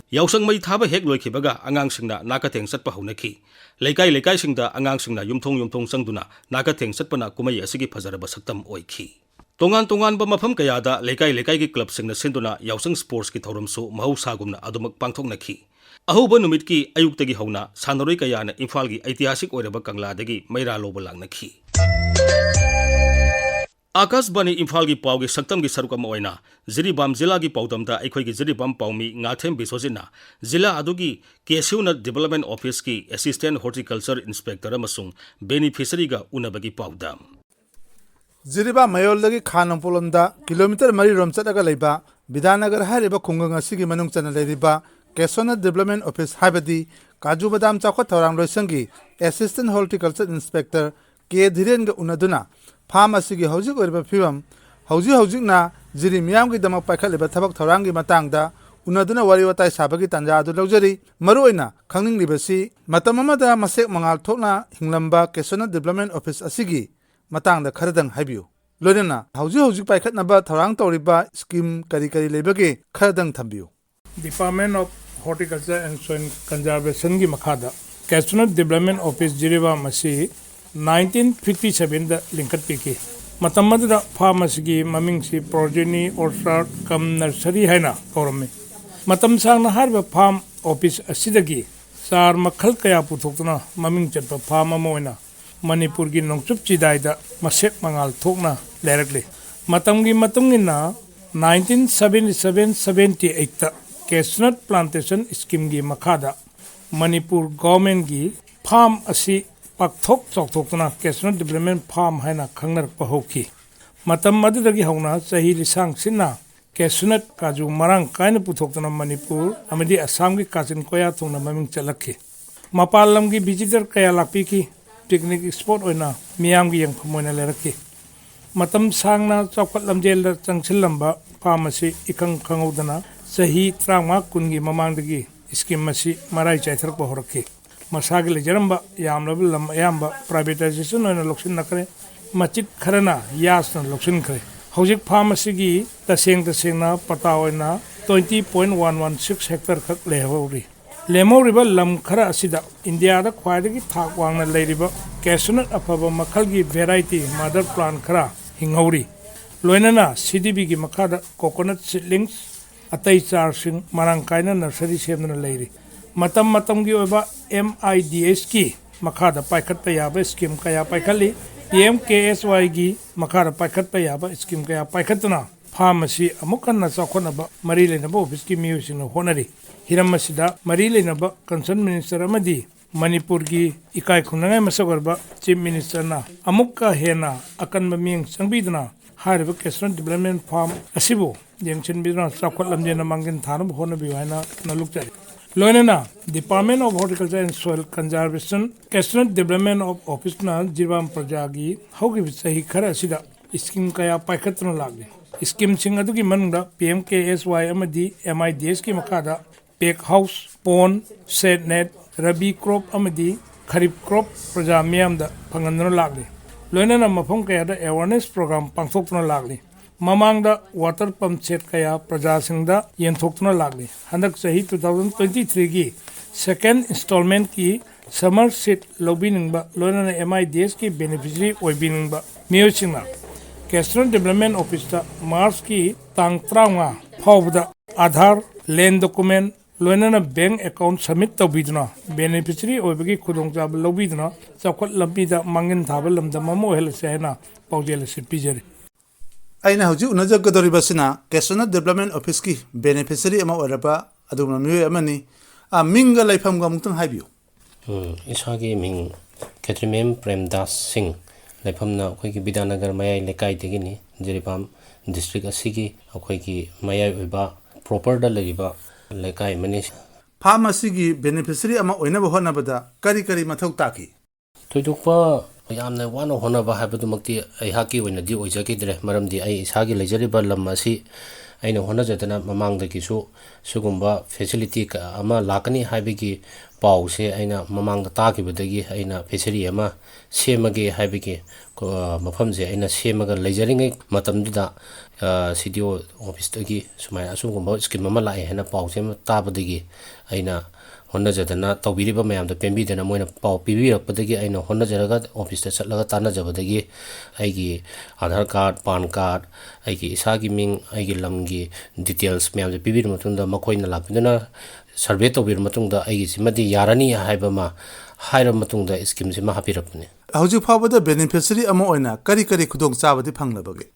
ꯌꯥꯎꯁꯪ ꯃꯩ ꯊꯥꯕ ꯍꯦꯛ ꯂꯣꯏꯈꯤꯕꯒ ꯑꯉꯥꯡꯁꯤꯡꯅ ꯅꯥꯀꯊꯦꯡ ꯆꯠꯄ ꯍꯧꯅꯈꯤ꯫ ꯂꯩꯀꯥꯏ ꯂꯩꯀꯥꯏꯁꯤꯡꯗ ꯑꯉꯥꯡꯁꯤꯡꯅ ꯌꯨꯝꯊꯣꯡ ꯌꯨꯝꯊꯣꯡ ꯆꯪꯗꯨꯅ ꯅꯥꯀꯊꯦꯡ ꯆꯠꯄꯅ ꯀꯨꯝꯍꯩ ꯑꯁꯤꯒꯤ ꯐꯖꯔꯕ ꯁꯛꯇꯝ ꯑꯣꯏꯈꯤ꯫ ꯇꯣꯉꯥꯟ ꯇꯣꯉꯥꯟꯕ ꯃꯐꯝ ꯀꯌꯥꯗ ꯂꯩꯀꯥꯏ ꯂꯩꯀꯥꯏꯒꯤ ꯀ꯭ꯂꯕꯁꯤꯡꯅ ꯁꯤꯟꯗꯨꯅ ꯌꯥꯎꯁꯪ ꯁ꯭ꯄꯣꯔꯠꯁꯀꯤ ꯊꯧꯔꯝꯁꯨ ꯃꯍꯧꯁꯥꯒꯨꯝꯅ ꯑꯗꯨꯃꯛ ꯄꯥꯡꯊꯣꯛꯅꯈꯤ꯫ ꯑꯍꯧꯕ ꯅꯨꯃꯤꯠꯀꯤ ꯑꯌꯨꯛꯇꯒꯤ ꯍꯧꯅ ꯁꯥꯟꯅꯔꯣꯏ ꯀꯌꯥꯅ ꯏꯝꯐꯥꯜꯒꯤ ꯑꯩꯇꯤꯍꯥꯁꯤꯛ ꯑꯣꯏꯔꯕ ꯀꯪꯂꯥꯗꯒꯤ ꯃꯩꯔꯥ ꯂꯧꯕ ꯂꯥꯛꯅꯈꯤ꯫ ꯑꯥꯀꯥꯁꯕꯥꯅꯤ ꯏꯝꯐꯥꯜꯒꯤ ꯄꯥꯎꯒꯤ ꯁꯛꯇꯝꯒꯤ ꯁꯔꯨꯛ ꯑꯃ ꯑꯣꯏꯅ ꯖꯤꯔꯤꯕꯥꯝ ꯖꯤꯂꯥꯒꯤ ꯄꯥꯎꯗꯝꯗ ꯑꯩꯈꯣꯏꯒꯤ ꯖꯤꯔꯤꯕꯥꯝ ꯄꯥꯎꯃꯤ ꯉꯥꯊꯦꯝ ꯕꯤꯁ꯭ꯋꯖꯤꯠꯅ ꯖꯤꯂꯥ ꯑꯗꯨꯒꯤ ꯀꯦꯁ꯭ꯌꯨꯅꯠ ꯗꯤꯕꯦꯂꯞꯃꯦꯟ ꯑꯣꯐꯤꯁꯀꯤ ꯑꯦꯁꯤꯁ꯭ꯇꯦꯟꯠ ꯍꯣꯔꯇꯤꯀꯜꯆꯔ ꯏꯟꯁꯄꯦꯛꯇꯔ ꯑꯃꯁꯨꯡ ꯕꯦꯅꯤꯐꯤꯁꯔꯤꯒ ꯎꯅꯕꯒꯤ ꯄꯥꯎꯗꯝ꯫ ꯖꯤꯔꯤꯕꯥꯝ ꯃꯌꯣꯜꯗꯒꯤ ꯈꯥ ꯅꯣꯡꯄꯣꯛꯂꯣꯝꯗ ꯀꯤꯂꯣꯃꯤꯇꯔ ꯃꯔꯤ ꯔꯣꯝ ꯆꯠꯂꯒ ꯂꯩꯕ ꯕꯤꯗ꯭ꯌꯥꯅꯒꯔ ꯍꯥꯏꯔꯤꯕ ꯈꯨꯡꯒꯪ ꯑꯁꯤꯒꯤ ꯃꯅꯨꯡ ꯆꯟꯅ ꯂꯩꯔꯤꯕ ꯀꯦꯁ꯭ꯌꯨꯅꯠ ꯗꯤꯕꯦꯂꯞꯃꯦꯟ ꯑꯣꯐꯤꯁ ꯍꯥꯏꯕꯗꯤ ꯀꯥꯖꯨ ꯕꯗꯥꯝ ꯆꯥꯎꯈꯠ ꯊꯧꯔꯥꯡ ꯂꯣꯏꯁꯪꯒꯤ ꯑꯦꯁꯤꯁ꯭ꯇꯦꯟꯠ ꯍꯣꯔꯇꯤꯀꯜꯆꯔ ꯏꯟꯁꯄꯦꯛꯇꯔ ꯀꯦ ꯙꯤꯔꯦꯟꯒ ꯎꯅꯗꯨꯅ ꯐꯥꯔꯝ ꯑꯁꯤꯒꯤ ꯍꯧꯖꯤꯛ ꯑꯣꯏꯔꯤꯕ ꯐꯤꯕꯝ, ꯍꯧꯖꯤꯛ ꯍꯧꯖꯤꯛꯅ ꯖꯤꯔꯤ ꯃꯤꯌꯥꯝꯒꯤꯗꯃꯛ ꯄꯥꯏꯈꯠꯂꯤꯕ ꯊꯕꯛ ꯊꯧꯔꯥꯡꯒꯤ ꯃꯇꯥꯡꯗ ꯎꯅꯗꯨꯅ ꯋꯥꯔꯤ ꯋꯥꯇꯥꯏ ꯁꯥꯕꯒꯤ ꯇꯥꯟꯖꯥ ꯑꯗꯨ ꯂꯧꯖꯔꯤ꯫ ꯃꯔꯨꯑꯣꯏꯅ ꯈꯪꯅꯤꯡꯂꯤꯕꯁꯤ ꯃꯇꯝ ꯑꯃꯗ ꯃꯁꯦꯛ ꯃꯉꯥꯜ ꯊꯣꯛꯅ ꯍꯤꯡꯂꯝꯕ ꯀꯦꯁ꯭ꯌꯨꯅꯠ ꯗꯤꯕꯦꯂꯞꯃꯦꯟ ꯑꯣꯐꯤꯁ ꯑꯁꯤꯒꯤ ꯃꯇꯥꯡꯗ ꯈꯔꯗꯪ ꯍꯥꯏꯕꯤꯌꯨ꯫ ꯂꯣꯏꯅꯅ ꯍꯧꯖꯤꯛ ꯍꯧꯖꯤꯛ ꯄꯥꯏꯈꯠꯅꯕ ꯊꯧꯔꯥꯡ ꯇꯧꯔꯤꯕ ꯁ꯭ꯀꯤꯝ ꯀꯔꯤ ꯀꯔꯤ ꯂꯩꯕꯒꯦ ꯈꯔꯗꯪ ꯊꯝꯕꯤꯌꯨ꯫ Department of Horticulture and Soil Conservation ꯒꯤ ꯃꯈꯥꯗ ꯀꯦꯁ꯭ꯌꯨꯅꯠ ꯗꯤꯕꯦꯂꯞꯃꯦꯟ ꯑꯣꯐꯤꯁ ꯖꯤꯔꯤꯕꯥꯝ ꯑꯁꯤ ꯅꯥꯏꯟꯇꯤꯟ ꯐꯤꯐꯇꯤ ꯁꯚꯦꯟꯗ ꯂꯤꯡꯈꯠꯄꯤꯈꯤ꯫ ꯃꯇꯝ ꯑꯗꯨꯗ ꯐꯥꯔꯝ ꯑꯁꯤꯒꯤ ꯃꯃꯤꯡꯁꯤ ꯄ꯭ꯔꯣꯖꯦꯅꯤ ꯑꯣꯔꯆꯥꯔꯗ ꯀꯝ ꯅꯔꯁꯔꯤ ꯍꯥꯏꯅ ꯀꯧꯔꯝꯃꯤ꯫ ꯃꯇꯝ ꯁꯥꯡꯅ ꯍꯥꯏꯔꯤꯕ ꯐꯥꯔꯝ ꯑꯣꯐꯤꯁ ꯑꯁꯤꯗꯒꯤ ꯆꯥꯔ ꯃꯈꯜ ꯀꯌꯥ ꯄꯨꯊꯣꯛꯇꯨꯅ ꯃꯃꯤꯡ ꯆꯠꯄ ꯐꯥꯔꯝ ꯑꯃ ꯑꯣꯏꯅ ꯃꯅꯤꯄꯨꯔꯒꯤ ꯅꯣꯡꯆꯨꯞ ꯆꯤꯗꯥꯏꯗ ꯃꯁꯦꯛ ꯃꯉꯥꯜ ꯊꯣꯛꯅ ꯂꯩꯔꯛꯂꯤ꯫ ꯃꯇꯝꯒꯤ ꯃꯇꯨꯡ ꯏꯟꯅ ꯅꯥꯏꯟꯇꯤꯟ ꯁꯚꯦꯟꯇꯤ ꯁꯚꯦꯟ ꯁꯚꯦꯟꯇꯤ ꯑꯩꯠꯇ ꯀꯦꯁ꯭ꯌꯨꯅꯠ ꯄ꯭ꯂꯥꯟꯇꯦꯁꯟ ꯁ꯭ꯀꯤꯝꯒꯤ ꯃꯈꯥꯗ ꯃꯅꯤꯄꯨꯔ ꯒꯣꯔꯃꯦꯟꯒꯤ ꯐꯥꯔꯝ ꯑꯁꯤ ꯄꯥꯛꯊꯣꯛ ꯆꯥꯎꯊꯣꯛꯇꯨꯅ ꯀꯦꯁ꯭ꯌꯨꯅꯠ ꯗꯤꯕꯦꯂꯞꯃꯦꯟ ꯐꯥꯔꯝ ꯍꯥꯏꯅ ꯈꯪꯅꯔꯛꯄ ꯍꯧꯈꯤ꯫ ꯃꯇꯝ ꯑꯗꯨꯗꯒꯤ ꯍꯧꯅ ꯆꯍꯤ ꯂꯤꯁꯥꯡ ꯁꯤꯠꯅ ꯀꯦꯁ꯭ꯌꯨꯅꯠ ꯀꯥꯖꯨ ꯃꯔꯥꯡ ꯀꯥꯏꯅ ꯄꯨꯊꯣꯛꯇꯨꯅ ꯃꯅꯤꯄꯨꯔ ꯑꯃꯗꯤ ꯑꯁꯥꯝꯒꯤ ꯀꯥꯆꯤꯟ ꯀꯣꯌꯥ ꯊꯨꯡꯅ ꯃꯃꯤꯡ ꯆꯠꯂꯛꯈꯤ꯫ ꯃꯄꯥꯟ ꯂꯝꯒꯤ ꯚꯤꯖꯤꯇꯔ ꯀꯌꯥ ꯂꯥꯛꯄꯤꯈꯤ꯫ ꯄꯤꯛꯅꯤꯛ ꯁ꯭ꯄꯣꯠ ꯑꯣꯏꯅ ꯃꯤꯌꯥꯝꯒꯤ ꯌꯦꯡꯐꯝ ꯑꯣꯏꯅ ꯂꯩꯔꯛꯈꯤ꯫ ꯃꯇꯝ ꯁꯥꯡꯅ ꯆꯥꯎꯈꯠ ꯂꯝꯖꯦꯜꯗ ꯆꯪꯁꯤꯜꯂꯝꯕ ꯐꯥꯔꯝ ꯑꯁꯤ ꯏꯈꯪ ꯈꯪꯍꯧꯗꯅ ꯆꯍꯤ ꯇꯔꯥꯃꯉꯥ ꯀꯨꯟꯒꯤ ꯃꯃꯥꯡꯗꯒꯤ ꯁ꯭ꯀꯤꯝ ꯑꯁꯤ ꯃꯔꯥꯏ ꯆꯥꯏꯊꯔꯛꯄ ꯍꯧꯔꯛꯈꯤ꯫ ꯃꯁꯥꯒꯤ ꯂꯩꯖꯔꯝꯕ ꯌꯥꯝꯂꯕ ꯂꯝ ꯑꯌꯥꯝꯕ ꯄ꯭ꯔꯥꯏꯚꯦꯇꯥꯏꯖꯦꯁꯟ ꯑꯣꯏꯅ ꯂꯧꯁꯤꯟꯅꯈ꯭ꯔꯦ꯫ ꯃꯆꯤꯠ ꯈꯔꯅ ꯌꯥꯁꯅ ꯂꯧꯁꯤꯟꯈ꯭ꯔꯦ꯫ ꯍꯧꯖꯤꯛ ꯐꯥꯔꯝ ꯑꯁꯤꯒꯤ ꯇꯁꯦꯡ ꯇꯁꯦꯡꯅ ꯄꯇꯥ ꯑꯣꯏꯅ twenty point one one six hectare ꯈꯛ ꯂꯩꯍꯧꯔꯤ꯫ ꯂꯦꯝꯍꯧꯔꯤꯕ ꯂꯝ ꯈꯔ ꯑꯁꯤꯗ ꯏꯟꯗꯤꯌꯥꯗ ꯈ꯭ꯋꯥꯏꯗꯒꯤ ꯊꯥꯛ ꯋꯥꯡꯅ ꯂꯩꯔꯤꯕ ꯀꯦꯁ꯭ꯌꯨꯅꯠ ꯑꯐꯕ ꯃꯈꯜꯒꯤ ꯚꯦꯔꯥꯏꯇꯤ ꯃꯥꯗꯔ ꯄ꯭ꯂꯥꯟ ꯈꯔ ꯍꯤꯡꯍꯧꯔꯤ꯫ ꯂꯣꯏꯅꯅ ꯁꯤ ꯗꯤ ꯕꯤꯒꯤ ꯃꯈꯥꯗ coconut seedlings, ꯑꯇꯩ ꯆꯥꯔꯁꯤꯡ ꯃꯔꯥꯡ ꯀꯥꯏꯅ nursery ꯁꯦꯝꯗꯨꯅ ꯂꯩꯔꯤ꯫ ꯃꯇꯝ ꯃꯇꯝꯒꯤ ꯑꯣꯏꯕ ꯑꯦꯝ ꯑꯥꯏ ꯗꯤ ꯑꯦꯁꯀꯤ ꯃꯈꯥꯗ ꯄꯥꯏꯈꯠꯄ ꯌꯥꯕ scheme ꯀꯌꯥ ꯄꯥꯏꯈꯠꯂꯤ꯫ ꯄꯤ ꯑꯦꯝ ꯀꯦ ꯑꯦꯁ ꯋꯥꯏꯒꯤ ꯃꯈꯥꯗ ꯄꯥꯏꯈꯠꯄ ꯌꯥꯕ scheme ꯀꯌꯥ ꯄꯥꯏꯈꯠꯇꯨꯅ farm ꯑꯁꯤ ꯑꯃꯨꯛ ꯍꯟꯅ ꯆꯥꯎꯈꯠꯅꯕ ꯃꯔꯤ ꯂꯩꯅꯕ officeꯀꯤ ꯃꯤꯑꯣꯏꯁꯤꯡꯅ ꯍꯣꯠꯅꯔꯤ꯫ ꯍꯤꯔꯝ ꯑꯁꯤꯗ ꯃꯔꯤ ꯂꯩꯅꯕ concerned minister ꯑꯃꯗꯤ ꯃꯅꯤꯄꯨꯔꯒꯤ ꯏꯀꯥꯏ ꯈꯨꯝꯅꯉꯥꯏ ꯃꯁꯛ ꯑꯣꯏꯔꯕ Chief Ministerꯅ ꯑꯃꯨꯛꯀ ꯍꯦꯟꯅ ꯑꯀꯟꯕ ꯃꯤꯠꯌꯦꯡ ꯆꯪꯕꯤꯗꯨꯅ ꯍꯥꯏꯔꯤꯕ cashewnut development farm ꯑꯁꯤꯕꯨ ꯌꯦꯡꯁꯤꯟꯕꯤꯗꯨꯅ ꯆꯥꯎꯈꯠ ꯂꯝꯖꯦꯜꯗ ꯃꯥꯡꯖꯤꯜ ꯊꯥꯅꯕ ꯍꯣꯠꯅꯕꯤꯌꯨ ꯍꯥꯏꯅ ꯅꯣꯜꯂꯨꯛꯆꯔꯤ꯫ ꯂꯣꯏꯅꯅ Department of Horticulture and Soil Conservation cashewnut development of officeꯅ Jiribam ꯄ꯭ꯔꯖꯥꯒꯤ ꯍꯧꯈꯤꯕ ꯆꯍꯤ ꯈꯔ ꯑꯁꯤꯗ scheme ꯀꯌꯥ ꯄꯥꯏꯈꯠꯇꯨꯅ ꯂꯥꯛꯂꯤ꯫ Schemeꯁꯤꯡ ꯑꯗꯨꯒꯤ ꯃꯅꯨꯡꯗ ꯄꯤ ꯑꯦꯝ ꯀꯦ ꯑꯦꯁ ꯋꯥꯏ ꯑꯃꯗꯤ ꯑꯦꯝ ꯑꯥꯏ ꯗꯤ ꯑꯦꯁꯀꯤ ꯃꯈꯥꯗ pack house, pond, shade net, rabi crop ꯑꯃꯗꯤ kharif crop ꯄ꯭ꯔꯖꯥ ꯃꯤꯌꯥꯝꯗ ꯐꯪꯍꯟꯗꯨꯅ ꯂꯥꯛꯂꯤ꯫ ꯂꯣꯏꯅꯅ ꯃꯐꯝ ꯀꯌꯥꯗ awareness program ꯄꯥꯡꯊꯣꯛꯇꯨꯅ ꯂꯥꯛꯂꯤ꯫ ꯃꯃꯥꯡꯗ water pump set ꯀꯌꯥ ꯄ꯭ꯔꯖꯥꯁꯤꯡꯗ ꯌꯦꯟꯊꯣꯛꯇꯨꯅ ꯂꯥꯛꯂꯤ꯫ ꯍꯟꯗꯛ ꯆꯍꯤ two thousand twenty threeꯒꯤ second installmentꯀꯤ summer seed ꯂꯧꯕꯤꯅꯤꯡꯕ, ꯂꯣꯏꯅꯅ ꯑꯦꯝ ꯑꯥꯏ ꯗꯤ ꯑꯦꯁꯀꯤ beneficiary ꯑꯣꯏꯕꯤꯅꯤꯡꯕ ꯃꯤꯑꯣꯏꯁꯤꯡꯅ cashewnut development officeꯇ Marchꯀꯤ ꯇꯥꯡ ꯇꯔꯥꯃꯉꯥ ꯐꯥꯎꯕꯗ Aadhaar, land document, ꯂꯣꯏꯅꯅ bank account submit ꯇꯧꯕꯤꯗꯨꯅ beneficiary ꯑꯣꯏꯕꯒꯤ ꯈꯨꯗꯣꯡꯆꯥꯕ ꯂꯧꯕꯤꯗꯨꯅ ꯆꯥꯎꯈꯠ ꯂꯝꯕꯤꯗ ꯃꯥꯡꯖꯤꯜ ꯊꯥꯕ ꯂꯝꯗꯝ ꯑꯃ ꯑꯣꯏꯍꯜꯂꯁꯤ ꯍꯥꯏꯅ ꯄꯥꯎꯖꯦꯜ ꯑꯁꯤ ꯄꯤꯖꯔꯤ꯫ ꯑꯩꯅ ꯍꯧꯖꯤꯛ ꯎꯅꯖꯒꯗꯧꯔꯤꯕꯁꯤꯅ cashewnut development officeꯀꯤ beneficiary ꯑꯃ ꯑꯣꯏꯔꯕ ꯑꯗꯨꯒꯨꯝꯂꯕ ꯃꯤꯑꯣꯏ ꯑꯃꯅꯤ꯫ ꯑ, ꯃꯤꯡꯒ ꯂꯩꯐꯝꯒ ꯑꯃꯨꯛꯇꯪ ꯍꯥꯏꯕꯤꯌꯨ꯫ ꯎꯝ, ꯏꯁꯥꯒꯤ ꯃꯤꯡ ꯈꯦꯇ꯭ꯔꯤꯃꯌꯨꯝ ꯄ꯭ꯔꯦꯝꯗꯥꯁ ꯁꯤꯡ, ꯂꯩꯐꯝꯅ ꯑꯩꯈꯣꯏꯒꯤ ꯕꯤꯗ꯭ꯌꯥꯅꯒꯔ ꯃꯌꯥꯏ ꯂꯩꯀꯥꯏꯗꯒꯤꯅꯤ꯫ ꯖꯤꯔꯤꯕꯥꯝ district ꯑꯁꯤꯒꯤ ꯑꯩꯈꯣꯏꯒꯤ ꯃꯌꯥꯏ ꯑꯣꯏꯕ properꯗ ꯂꯩꯔꯤꯕ ꯂꯩꯀꯥꯏ ꯑꯃꯅꯤ꯫ Farm ꯑꯁꯤꯒꯤ beneficiary ꯑꯃ ꯑꯣꯏꯅꯕ ꯍꯣꯠꯅꯕꯗ ꯀꯔꯤ ꯀꯔꯤ ꯃꯊꯧ ꯇꯥꯈꯤ? ꯊꯣꯏꯗꯣꯛꯄ ꯌꯥꯝꯅ ꯋꯥꯅ ꯍꯣꯠꯅꯕ ꯍꯥꯏꯕꯗꯨꯃꯛꯇꯤ ꯑꯩꯍꯥꯛꯀꯤ ꯑꯣꯏꯅꯗꯤ ꯑꯣꯏꯖꯈꯤꯗ꯭ꯔꯦ, ꯃꯔꯝꯗꯤ ꯑꯩ ꯏꯁꯥꯒꯤ ꯂꯩꯖꯔꯤꯕ ꯂꯝ ꯑꯁꯤ ꯑꯩꯅ ꯍꯣꯠꯅꯖꯗꯅ ꯃꯃꯥꯡꯗꯒꯤꯁꯨ ꯁꯤꯒꯨꯝꯕ facility ꯀ-, ꯑꯃ ꯂꯥꯛꯀꯅꯤ ꯍꯥꯏꯕꯒꯤ ꯄꯥꯎꯁꯦ ꯑꯩꯅ ꯃꯃꯥꯡꯗ ꯇꯥꯈꯤꯕꯗꯒꯤ ꯑꯩꯅ fishery ꯑꯃ ꯁꯦꯝꯃꯒꯦ ꯍꯥꯏꯕꯒꯤ, ꯑ, ꯃꯐꯝꯁꯦ ꯑꯩꯅ ꯁꯦꯝꯃꯒ ꯂꯩꯖꯔꯤꯉꯩ ꯃꯇꯝꯗꯨꯗ, ꯑ, C D O officeꯇꯒꯤ ꯁꯨꯃꯥꯏꯅ ꯑꯁꯤꯒꯨꯝꯕ scheme ꯑꯃ ꯂꯥꯛꯑꯦ ꯍꯥꯏꯅ ꯄꯥꯎꯁꯦ ꯑꯃ ꯇꯥꯕꯗꯒꯤ ꯑꯩꯅ ꯍꯣꯠꯅꯖꯗꯅ ꯇꯧꯕꯤꯔꯤꯕ ꯃꯌꯥꯝꯗꯣ ꯄꯦꯟꯕꯤꯗꯅ ꯃꯣꯏꯅ ꯄꯥꯎ ꯄꯤꯕꯤꯔꯛꯄꯗꯒꯤ ꯑꯩꯅ ꯍꯣꯠꯅꯖꯔꯒ ꯑꯣꯐꯤꯁꯇ ꯆꯠꯂꯒ ꯇꯥꯟꯅꯖꯕꯗꯒꯤ ꯑꯩꯒꯤ ꯑꯥꯙꯥꯔ ꯀꯥꯔꯗ, ꯄꯥꯟ ꯀꯥꯔꯗ, ꯑꯩꯒꯤ ꯏꯁꯥꯒꯤ ꯃꯤꯡ, ꯑꯩꯒꯤ ꯂꯝꯒꯤ ꯗꯤꯇꯦꯜꯁ ꯃꯌꯥꯝꯁꯦ ꯄꯤꯕꯤꯔꯕ ꯃꯇꯨꯡꯗ ꯃꯈꯣꯏꯅ ꯂꯥꯛꯄꯤꯗꯨꯅ ꯁꯔꯚꯦ ꯇꯧꯕꯤꯔꯕ ꯃꯇꯨꯡꯗ ꯑꯩꯒꯤꯁꯤꯃꯗꯤ ꯌꯥꯔꯅꯤ ꯍꯥꯏꯕ ꯑꯃ ꯍꯥꯏꯔꯕ ꯃꯇꯨꯡꯗ ꯁ꯭ꯀꯤꯝꯁꯤꯃ ꯍꯥꯞꯄꯤꯔꯛꯄꯅꯤ꯫ ꯍꯧꯖꯤꯛ ꯐꯥꯎꯕꯗ ꯕꯦꯅꯤꯐꯤꯁꯔꯤ ꯑꯃ ꯑꯣꯏꯅ ꯀꯔꯤ ꯀꯔꯤ ꯈꯨꯗꯣꯡꯆꯥꯕꯗꯤ ꯐꯪꯂꯕꯒꯦ?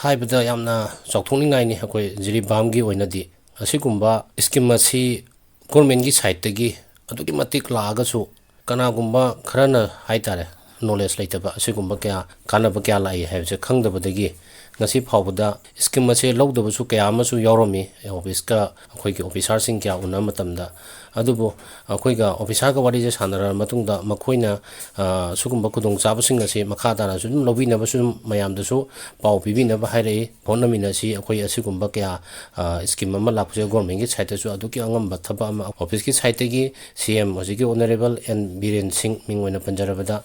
ꯍꯥꯏꯕꯗ ꯌꯥꯝꯅ ꯆꯥꯎꯊꯣꯛꯅꯤꯡꯉꯥꯏꯅꯤ꯫ ꯑꯩꯈꯣꯏ ꯖꯤꯔꯤꯕꯥꯝꯒꯤ ꯑꯣꯏꯅꯗꯤ ꯑꯁꯤꯒꯨꯝꯕ ꯁ꯭ꯀꯤꯝ ꯑꯁꯤ ꯒꯣꯔꯃꯦꯟꯒꯤ ꯁꯥꯏꯠꯇꯒꯤ ꯑꯗꯨꯛꯀꯤ ꯃꯇꯤꯛ ꯂꯥꯛꯑꯒꯁꯨ ꯀꯅꯥꯒꯨꯝꯕ ꯈꯔꯅ ꯍꯥꯏꯇꯥꯔꯦ ꯅꯣꯂꯦꯖ ꯂꯩꯇꯕ ꯑꯁꯤꯒꯨꯝꯕ ꯀꯌꯥ ꯀꯥꯟꯅꯕ ꯀꯌꯥ ꯂꯥꯛꯏ ꯍꯥꯏꯕꯁꯦ ꯈꯪꯗꯕꯗꯒꯤ ꯉꯁꯤ ꯐꯥꯎꯕꯗ ꯁ꯭ꯀꯤꯝ ꯑꯁꯦ ꯂꯧꯗꯕꯁꯨ ꯀꯌꯥ ꯑꯃꯁꯨ ꯌꯥꯎꯔꯝꯃꯤ꯫ ꯑꯣꯐꯤꯁꯀ ꯑꯩꯈꯣꯏꯒꯤ ꯑꯣꯐꯤꯁꯥꯔꯁꯤꯡ ꯀꯌꯥ ꯎꯅꯕ ꯃꯇꯝꯗ, ꯑꯗꯨꯕꯨ ꯑꯩꯈꯣꯏꯒ ꯑꯣꯐꯤꯁꯥꯔꯒ ꯋꯥꯔꯤꯁꯦ ꯁꯥꯟꯅꯔꯕ ꯃꯇꯨꯡꯗ ꯃꯈꯣꯏꯅ, ꯑ, ꯁꯤꯒꯨꯝꯕ ꯈꯨꯗꯣꯡꯆꯥꯕꯁꯤꯡ ꯑꯁꯤ ꯃꯈꯥ ꯇꯥꯅꯁꯨ ꯑꯗꯨꯝ ꯂꯧꯕꯤꯅꯕꯁꯨ ꯑꯗꯨꯝ ꯃꯌꯥꯝꯗꯁꯨ ꯄꯥꯎ ꯄꯤꯕꯤꯅꯕ ꯍꯥꯏꯔꯛꯏ꯫ ꯍꯣꯠꯅꯃꯤꯟꯅꯁꯤ꯫ ꯑꯩꯈꯣꯏ ꯑꯁꯤꯒꯨꯝꯕ ꯀꯌꯥ, ꯑ, ꯁ꯭ꯀꯤꯝ ꯑꯃ ꯂꯥꯛꯄꯁꯦ ꯒꯣꯔꯃꯦꯟꯒꯤ ꯁꯥꯏꯠꯇꯁꯨ ꯑꯗꯨꯛꯀꯤ ꯑꯉꯝꯕ ꯊꯕꯛ ꯑꯃ, ꯑꯣꯐꯤꯁꯀꯤ ꯁꯥꯏꯠꯇꯒꯤ ꯁꯤ ꯑꯦꯝ ꯍꯧꯖꯤꯛꯀꯤ ꯑꯣꯅꯔꯦꯕꯜ ꯑꯦꯟ ꯕꯤꯔꯦꯟ ꯁꯤꯡ ꯃꯤꯡ ꯑꯣꯏꯅ ꯄꯟꯖꯔꯕꯗ,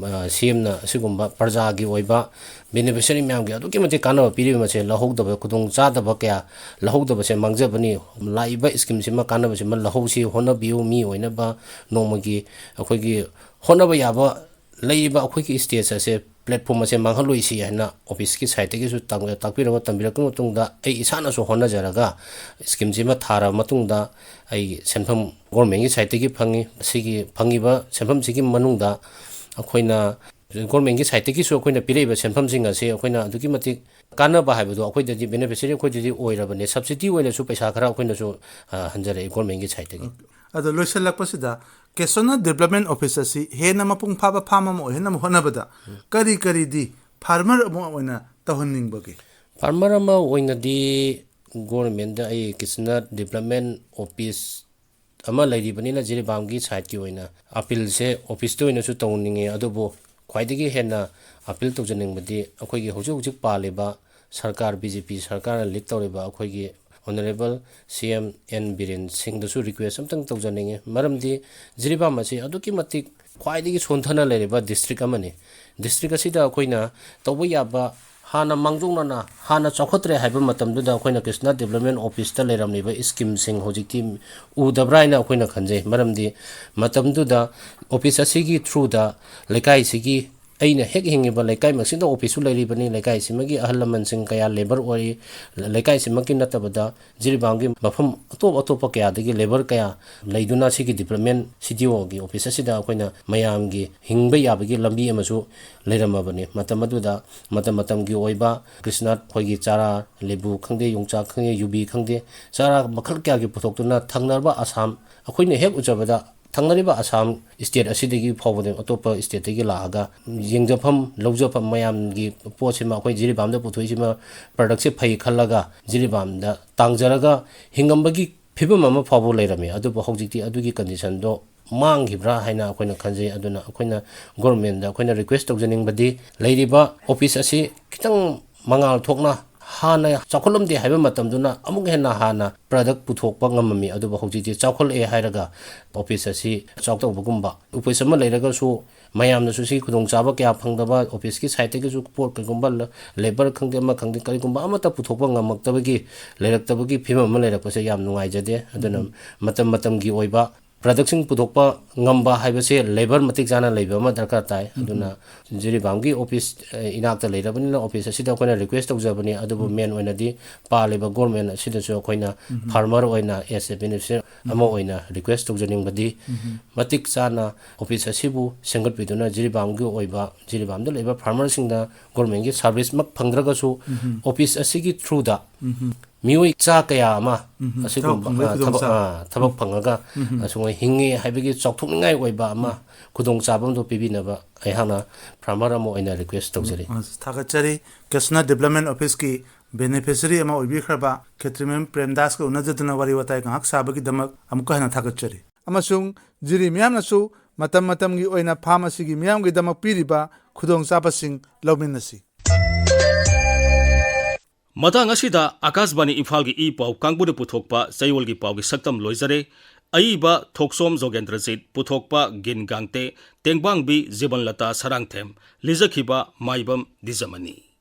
ꯑ, ꯁꯤ ꯑꯦꯝꯅ ꯑꯁꯤꯒꯨꯝꯕ ꯄ꯭ꯔꯖꯥꯒꯤ ꯑꯣꯏꯕ ꯕꯦꯅꯤꯐꯤꯁꯔꯤ ꯃꯌꯥꯝꯒꯤ ꯑꯗꯨꯛꯀꯤ ꯃꯇꯤꯛ ꯀꯥꯟꯅꯕ ꯄꯤꯔꯤꯕ ꯃꯁꯦ ꯂꯧꯍꯧꯗꯕ, ꯈꯨꯗꯣꯡꯆꯥꯗꯕ ꯀꯌꯥ ꯂꯧꯍꯧꯗꯕꯁꯦ ꯃꯥꯡꯖꯕꯅꯤ꯫ ꯂꯥꯛꯏꯕ ꯁ꯭ꯀꯤꯝꯁꯤꯃ ꯀꯥꯟꯅꯕꯁꯤꯃ ꯂꯧꯍꯧꯁꯤ, ꯍꯣꯠꯅꯕꯤꯌꯨ꯫ ꯃꯤ ꯑꯣꯏꯅꯕ ꯅꯣꯡꯃꯒꯤ ꯑꯩꯈꯣꯏꯒꯤ ꯍꯣꯠꯅꯕ ꯌꯥꯕ ꯂꯩꯔꯤꯕ ꯑꯩꯈꯣꯏꯒꯤ ꯁ꯭ꯇꯦꯖ ꯑꯁꯦ, ꯄ꯭ꯂꯦꯠꯐꯣꯝ ꯑꯁꯦ ꯃꯥꯡꯍꯜꯂꯣꯏꯁꯤ ꯍꯥꯏꯅ ꯑꯣꯐꯤꯁꯀꯤ ꯁꯥꯏꯠꯇꯒꯤꯁꯨ ꯇꯥꯛ-, ꯇꯥꯛꯄꯤꯔꯕ, ꯇꯝꯕꯤꯔꯛꯄ ꯃꯇꯨꯡꯗ ꯑꯩ ꯏꯁꯥꯅꯁꯨ ꯍꯣꯠꯅꯖꯔꯒ ꯁ꯭ꯀꯤꯝꯁꯤꯃ ꯊꯥꯔꯕ ꯃꯇꯨꯡꯗ ꯑꯩ ꯁꯦꯟꯐꯝ, ꯒꯣꯔꯃꯦꯟꯒꯤ ꯁꯥꯏꯠꯇꯒꯤ ꯐꯪꯉꯤ꯫ ꯃꯁꯤꯒꯤ ꯐꯪꯉꯤꯕ ꯁꯦꯟꯐꯝꯁꯤꯒꯤ ꯃꯅꯨꯡꯗ ꯑꯩꯈꯣꯏꯅ ꯒꯣꯔꯃꯦꯟꯒꯤ ꯁꯥꯏꯠꯇꯒꯤꯁꯨ ꯑꯩꯈꯣꯏꯅ ꯄꯤꯔꯛꯏꯕ ꯁꯦꯟꯐꯝꯁꯤꯡ ꯑꯁꯤ ꯑꯩꯈꯣꯏꯅ ꯑꯗꯨꯛꯀꯤ ꯃꯇꯤꯛ ꯀꯥꯟꯅꯕ ꯍꯥꯏꯕꯗꯣ ꯑꯩꯈꯣꯏꯗꯗꯤ, ꯕꯦꯅꯤꯐꯤꯁꯔꯤ ꯑꯩꯈꯣꯏꯗꯗꯤ ꯑꯣꯏꯔꯕꯅꯦ꯫ ꯁꯕꯁꯤꯗꯤ ꯑꯣꯏꯅꯁꯨ ꯄꯩꯁꯥ ꯈꯔ ꯑꯩꯈꯣꯏꯅꯁꯨ, ꯑ, ꯍꯟꯖꯔꯛꯏ ꯒꯣꯔꯃꯦꯟꯒꯤ ꯁꯥꯏꯠꯇꯒꯤ꯫ ꯑꯗꯣ ꯂꯣꯏꯁꯤꯜꯂꯛꯄꯁꯤꯗ ꯀꯦꯁꯣꯅ ꯗꯤꯕ꯭ꯂꯞꯃꯦꯟ ꯑꯣꯐꯤꯁ ꯑꯁꯤ ꯍꯦꯟꯅ ꯃꯄꯨꯡ ꯐꯥꯕ ꯐꯥꯔꯝ ꯑꯃ ꯑꯣꯏꯍꯟꯅꯕ ꯍꯣꯠꯅꯕꯗ ꯀꯔꯤ ꯀꯔꯤꯗꯤ ꯐꯥꯔꯃꯔ ꯑꯃ ꯑꯣꯏꯅ ꯇꯧꯍꯟꯅꯤꯡꯕꯒꯦ? ꯐꯥꯔꯃꯔ ꯑꯃ ꯑꯣꯏꯅꯗꯤ ꯒꯣꯔꯃꯦꯟꯗ ꯑꯩ ꯀꯦꯁꯣꯅ ꯗꯤꯕ꯭ꯂꯞꯃꯦꯟ ꯑꯣꯐꯤꯁ ꯑꯃ ꯂꯩꯔꯤꯕꯅꯤꯅ ꯖꯤꯔꯤꯕꯥꯝꯒꯤ ꯁꯥꯏꯠꯀꯤ ꯑꯣꯏꯅ ꯑꯄꯤꯜꯁꯦ ꯑꯣꯐꯤꯁꯇ ꯑꯣꯏꯅꯁꯨ ꯇꯧꯅꯤꯡꯉꯤ꯫ ꯑꯗꯨꯕꯨ ꯈ꯭ꯋꯥꯏꯗꯒꯤ ꯍꯦꯟꯅ ꯑꯄꯤꯜ ꯇꯧꯖꯅꯤꯡꯕꯗꯤ ꯑꯩꯈꯣꯏꯒꯤ ꯍꯧꯖꯤꯛ ꯍꯧꯖꯤꯛ ꯄꯥꯜꯂꯤꯕ ꯁꯔꯀꯥꯔ, ꯕꯤ ꯖꯦ ꯄꯤ ꯁꯔꯀꯥꯔꯅ ꯂꯤꯗ ꯇꯧꯔꯤꯕ ꯑꯩꯈꯣꯏꯒꯤ ꯑꯣꯅꯔꯦꯕꯜ ꯁꯤ ꯑꯦꯝ ꯑꯦꯟ ꯕꯤꯔꯦꯟ ꯁꯤꯡꯗꯁꯨ ꯔꯤꯀ꯭ꯋꯦꯁ ꯑꯝꯇꯪ ꯇꯧꯖꯅꯤꯡꯉꯤ꯫ ꯃꯔꯝꯗꯤ ꯖꯤꯔꯤꯕꯥꯝ ꯑꯁꯤ ꯑꯗꯨꯛꯀꯤ ꯃꯇꯤꯛ ꯈ꯭ꯋꯥꯏꯗꯒꯤ ꯁꯣꯟꯊꯅ ꯂꯩꯔꯤꯕ ꯗꯤꯁꯇ꯭ꯔꯤꯛ ꯑꯃꯅꯤ꯫ ꯗꯤꯁꯇ꯭ꯔꯤꯛ ꯑꯁꯤꯗ ꯑꯩꯈꯣꯏꯅ ꯇꯧꯕ ꯌꯥꯕ ꯍꯥꯟꯅ ꯃꯥꯡꯖꯧꯅꯅ, ꯍꯥꯟꯅ ꯆꯥꯎꯈꯠꯇ꯭ꯔꯦ ꯍꯥꯏꯕ ꯃꯇꯝꯗꯨꯗ ꯑꯩꯈꯣꯏꯅ ꯀ꯭ꯔꯤꯁꯅ ꯗꯤꯕ꯭ꯂꯞꯃꯦꯟ ꯑꯣꯐꯤꯁꯇ ꯂꯩꯔꯝꯂꯤꯕ ꯏꯁꯀꯤꯝꯁꯤꯡ ꯍꯧꯖꯤꯛꯇꯤ ꯎꯗꯕ꯭ꯔꯥ ꯍꯥꯏꯅ ꯑꯩꯈꯣꯏꯅ ꯈꯟꯖꯩ꯫ ꯃꯔꯝꯗꯤ ꯃꯇꯝꯗꯨꯗ ꯑꯣꯐꯤꯁ ꯑꯁꯤꯒꯤ ꯊ꯭ꯔꯨꯗ ꯂꯩꯀꯥꯏꯁꯤꯒꯤ, ꯑꯩꯅ ꯍꯦꯛ ꯍꯤꯡꯉꯤꯕ ꯂꯩꯀꯥꯏꯃꯛꯁꯤꯗ ꯑꯣꯐꯤꯁꯁꯨ ꯂꯩꯔꯤꯕꯅꯤ, ꯂꯩꯀꯥꯏꯁꯤꯃꯒꯤ ꯑꯍꯜ ꯂꯃꯟꯁꯤꯡ ꯀꯌꯥ ꯂꯦꯕꯔ ꯑꯣꯏꯔꯤ, ꯂꯩꯀꯥꯏꯁꯤꯃꯛꯀꯤ ꯅꯠꯇꯕꯗ ꯖꯤꯔꯤꯕꯥꯝꯒꯤ ꯃꯐꯝ ꯑꯇꯣꯞ ꯑꯇꯣꯞꯄ ꯀꯌꯥꯗꯒꯤ ꯂꯦꯕꯔ ꯀꯌꯥ ꯂꯩꯗꯨꯅ ꯁꯤꯒꯤ ꯗꯤꯕ꯭ꯂꯞꯃꯦꯟ ꯁꯤ ꯗꯤ ꯑꯣꯒꯤ ꯑꯣꯐꯤꯁ ꯑꯁꯤꯗ ꯑꯩꯈꯣꯏꯅ ꯃꯌꯥꯝꯒꯤ ꯍꯤꯡꯕ ꯌꯥꯕꯒꯤ ꯂꯝꯕꯤ ꯑꯃꯁꯨ ꯂꯩꯔꯝꯃꯕꯅꯤ꯫ ꯃꯇꯝ ꯑꯗꯨꯗ ꯃꯇꯝ ꯃꯇꯝꯒꯤ ꯑꯣꯏꯕ ꯀ꯭ꯔꯤꯁꯅ ꯑꯩꯈꯣꯏꯒꯤ ꯆꯥꯔꯥ, ꯂꯦꯕꯨ ꯈꯪꯗꯦ, ꯌꯣꯡꯆꯥꯛ ꯈꯪꯗꯦ, ꯌꯨꯕꯤ ꯈꯪꯗꯦ, ꯆꯥꯔꯥ ꯃꯈꯜ ꯀꯌꯥꯒꯤ ꯄꯨꯊꯣꯛꯇꯨꯅ ꯊꯪꯅꯔꯕ ꯑꯁꯥꯝ, ꯑꯩꯈꯣꯏꯅ ꯍꯦꯛ ꯎꯖꯕꯗ ꯊꯪꯅꯔꯤꯕ ꯑꯁꯥꯝ ꯁ꯭ꯇꯦꯠ ꯑꯁꯤꯗꯒꯤ ꯐꯥꯎꯕꯗ ꯑꯇꯣꯞꯄ ꯁ꯭ꯇꯦꯠꯇꯒꯤ ꯂꯥꯛꯑꯒ ꯌꯦꯡꯖꯐꯝ, ꯂꯧꯖꯐꯝ ꯃꯌꯥꯝꯒꯤ ꯄꯣꯠꯁꯤꯃ ꯑꯩꯈꯣꯏ ꯖꯤꯔꯤꯕꯥꯝꯗ ꯄꯨꯊꯣꯛꯏꯁꯤꯃ ꯄ꯭ꯔꯗꯛꯁꯦ ꯐꯩ ꯈꯜꯂꯒ ꯖꯤꯔꯤꯕꯥꯝꯗ ꯇꯥꯡꯖꯔꯒ ꯍꯤꯡꯉꯝꯕꯒꯤ ꯐꯤꯕꯝ ꯑꯃ ꯐꯥꯎꯕ ꯂꯩꯔꯝꯃꯤ꯫ ꯑꯗꯨꯕꯨ ꯍꯧꯖꯤꯛꯇꯤ ꯑꯗꯨꯒꯤ ꯀꯟꯗꯤꯁꯟꯗꯣ ꯃꯥꯡꯈꯤꯕ꯭ꯔꯥ ꯍꯥꯏꯅ ꯑꯩꯈꯣꯏꯅ ꯈꯟꯖꯩ꯫ ꯑꯗꯨꯅ ꯑꯩꯈꯣꯏꯅ ꯒꯣꯔꯃꯦꯟꯗ ꯑꯩꯈꯣꯏꯅ ꯔꯤꯀ꯭ꯋꯦꯁ ꯇꯧꯖꯅꯤꯡꯕꯗꯤ ꯂꯩꯔꯤꯕ ꯑꯣꯐꯤꯁ ꯑꯁꯤ ꯈꯤꯇꯪ ꯃꯉꯥꯜ ꯊꯣꯛꯅ ꯍꯥꯟꯅ ꯆꯥꯎꯈꯠꯂꯝꯗꯦ ꯍꯥꯏꯕ ꯃꯇꯝꯗꯨꯅ ꯑꯃꯨꯛ ꯍꯦꯟꯅ ꯍꯥꯟꯅ ꯄ꯭ꯔꯗꯛ ꯄꯨꯊꯣꯛꯄ ꯉꯝꯃꯝꯃꯤ꯫ ꯑꯗꯨꯕꯨ ꯍꯧꯖꯤꯛꯇꯤ ꯆꯥꯎꯈꯠꯂꯛꯑꯦ ꯍꯥꯏꯔꯒ ꯑꯣꯐꯤꯁ ꯑꯁꯤ ꯆꯥꯎꯊꯧꯕꯒꯨꯝꯕ, ꯑꯣꯐꯤꯁ ꯑꯃ ꯂꯩꯔꯒꯁꯨ ꯃꯌꯥꯝꯅꯁꯨ ꯁꯤ ꯈꯨꯗꯣꯡꯆꯥꯕ ꯀꯌꯥ ꯐꯪꯗꯕ, ꯑꯣꯐꯤꯁꯀꯤ ꯁꯥꯏꯠꯇꯒꯤꯁꯨ ꯄꯣꯠ ꯀꯩꯒꯨꯝꯕ ꯂ-, ꯂꯦꯕꯔ ꯈꯪꯗꯦ ꯑꯃ ꯈꯪꯗꯦ ꯀꯔꯤꯒꯨꯝꯕ ꯑꯃꯠꯇ ꯄꯨꯊꯣꯛꯄ ꯉꯝꯃꯛꯇꯕꯒꯤ, ꯂꯩꯔꯛꯇꯕꯒꯤ ꯐꯤꯕꯝ ꯑꯃ ꯂꯩꯔꯛꯄꯁꯦ ꯌꯥꯝ ꯅꯨꯡꯉꯥꯏꯖꯗꯦ꯫ ꯑꯗꯨꯅ ꯃꯇꯝ ꯃꯇꯝꯒꯤ ꯑꯣꯏꯕ ꯄ꯭ꯔꯗꯛꯁꯤꯡ ꯄꯨꯊꯣꯛꯄ ꯉꯝꯕ ꯍꯥꯏꯕꯁꯦ ꯂꯦꯕꯔ ꯃꯇꯤꯛ ꯆꯥꯅ ꯂꯩꯕ ꯑꯃ ꯗꯔꯀꯥꯔ ꯇꯥꯏ꯫ ꯑꯗꯨꯅ ꯖꯤꯔꯤꯕꯥꯝꯒꯤ ꯑꯣꯐꯤꯁ, ꯑ, ꯏꯅꯥꯛꯇ ꯂꯩꯔꯕꯅꯤꯅ ꯑꯣꯐꯤꯁ ꯑꯁꯤꯗ ꯑꯩꯈꯣꯏꯅ ꯔꯤꯀ꯭ꯋꯦꯁ ꯇꯧꯖꯕꯅꯤ꯫ ꯑꯗꯨꯕꯨ ꯃꯦꯟ ꯑꯣꯏꯅꯗꯤ ꯄꯥꯜꯂꯤꯕ ꯒꯣꯔꯃꯦꯟ ꯑꯁꯤꯗꯁꯨ ꯑꯩꯈꯣꯏꯅ ꯐꯥꯔꯃꯔ ꯑꯣꯏꯅ, ꯑꯦꯁ ꯑꯦ ꯕꯦꯅꯤꯐꯤꯁꯤꯌꯔ ꯑꯃ ꯑꯣꯏꯅ ꯔꯤꯀ꯭ꯋꯦꯁ ꯇꯧꯖꯅꯤꯡꯕꯗꯤ ꯃꯇꯤꯛ ꯆꯥꯅ ꯑꯣꯐꯤꯁ ꯑꯁꯤꯕꯨ ꯁꯦꯝꯒꯠꯄꯤꯗꯨꯅ ꯖꯤꯔꯤꯕꯥꯝꯒꯤ ꯑꯣꯏꯕ, ꯖꯤꯔꯤꯕꯥꯝꯗ ꯂꯩꯕ ꯐꯥꯔꯃꯔꯁꯤꯡꯗ ꯒꯣꯔꯃꯦꯟꯒꯤ ꯁꯥꯔꯚꯤꯁꯃꯛ ꯐꯪꯗ꯭ꯔꯒꯁꯨ ꯑꯣꯐꯤꯁ ꯑꯁꯤꯒꯤ ꯊ꯭ꯔꯨꯗ ꯃꯤꯑꯣꯏ ꯆꯥ ꯀꯌꯥ ꯑꯃ ꯎꯝ, ꯑꯁꯤꯒꯨꯝꯕ, ꯊꯕꯛ ꯐꯪꯕꯒꯤ ꯑ, ꯊꯕꯛ, ꯈꯨꯗꯣꯡꯆꯥꯕ꯫ ꯑ, ꯊꯕꯛ ꯐꯪꯉꯒ ꯑꯁꯨꯃꯥꯏꯅ ꯍꯤꯡꯉꯦ ꯍꯥꯏꯕꯒꯤ ꯆꯥꯎꯊꯣꯛꯅꯤꯡꯉꯥꯏ ꯑꯣꯏꯕ ꯑꯃ ꯈꯨꯗꯣꯡꯆꯥꯕ ꯑꯃꯗꯣ ꯄꯤꯕꯤꯅꯕ ꯑꯩꯍꯥꯛꯅ ꯐꯥꯔꯃꯔ ꯑꯃ ꯑꯣꯏꯅ ꯔꯤꯀ꯭ꯋꯦꯁ ꯇꯧꯖꯔꯤ꯫ ꯑ, ꯊꯥꯒꯠꯆꯔꯤ꯫ ꯀ꯭ꯔꯤꯁꯅ ꯗꯤꯕ꯭ꯂꯞꯃꯦꯟ ꯑꯣꯐꯤꯁꯀꯤ ꯕꯦꯅꯤꯐꯤꯁꯔꯤ ꯑꯃ ꯑꯣꯏꯕꯤꯈ꯭ꯔꯕ ꯈꯦꯇ꯭ꯔꯤꯃꯌꯨꯝ ꯄ꯭ꯔꯦꯝꯗꯥꯁꯀ ꯎꯅꯖꯗꯨꯅ ꯋꯥꯔꯤ ꯋꯥꯇꯥꯏ ꯉꯥꯏꯍꯥꯛ ꯁꯥꯕꯒꯤꯗꯃꯛ ꯑꯃꯨꯛꯀ ꯍꯟꯅ ꯊꯥꯒꯠꯆꯔꯤ꯫ ꯑꯃꯁꯨꯡ ꯖꯤꯔꯤ ꯃꯤꯌꯥꯝꯅꯁꯨ ꯃꯇꯝ ꯃꯇꯝꯒꯤ ꯑꯣꯏꯅ ꯐꯥꯝ ꯑꯁꯤꯒꯤ ꯃꯤꯌꯥꯝꯒꯤꯗꯃꯛ ꯄꯤꯔꯤꯕ ꯈꯨꯗꯣꯡꯆꯥꯕꯁꯤꯡ ꯂꯧꯃꯤꯟꯅꯁꯤ꯫ ꯃꯇꯥꯡ ꯑꯁꯤꯗ ꯑꯀꯥꯁꯕꯥꯅꯤ ꯏꯝꯐꯥꯜꯒꯤ ꯏ ꯄꯥꯎ ꯀꯥꯡꯕꯨꯅ ꯄꯨꯊꯣꯛꯄ ꯆꯌꯣꯜꯒꯤ ꯄꯥꯎꯒꯤ ꯁꯛꯇꯝ ꯂꯣꯏꯖꯔꯦ꯫ ꯑꯏꯕ ꯊꯣꯛꯆꯣꯝ ꯖꯣꯒꯦꯟꯗ꯭ꯔꯖꯤꯠ, ꯄꯨꯊꯣꯛꯄ ꯒꯤꯟ ꯒꯥꯡꯇꯦ, ꯇꯦꯡꯕꯥꯡꯕꯤ ꯖꯤꯕꯟꯂꯇꯥ ꯁꯔꯥꯡꯊꯦꯝ, ꯂꯤꯖꯈꯤꯕ ꯃꯥꯏꯕꯝ ꯗꯤꯖꯃꯅꯤ꯫